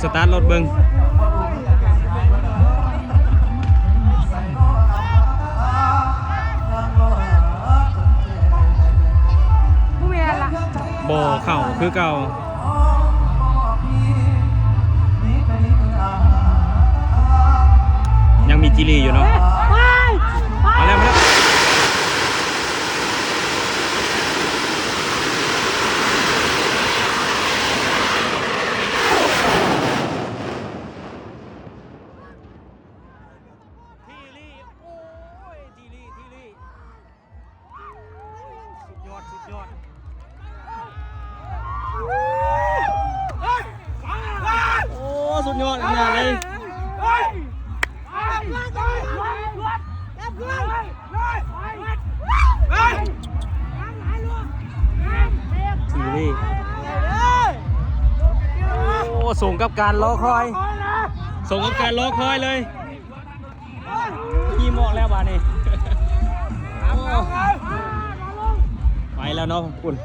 ສະຕາດລົດເບິ່ງ. ບໍ່ເຂົ້າຄືເກົ່າ. ຍັງມີຈີລີຢູ່ເນາະ. ມາແລ້ວ ມາແລ້ວ. ທີລີ ໂອ້ຍ ທີລີ ທີລີ ສຸດຍອດ ສຸດຍອດ. ໂອ້ ສຸດຍອດຂະໜາດເລີຍ. ທີລີ ໂອ້ ສົມກັບການລໍຄອຍ ສົມກັບການລໍຄອຍເລີຍ. ຍິ້ມອອກແລ້ວບາດນີ້. ໂອ້ ໄປແລ້ວເນາະ ພຸ້ນ.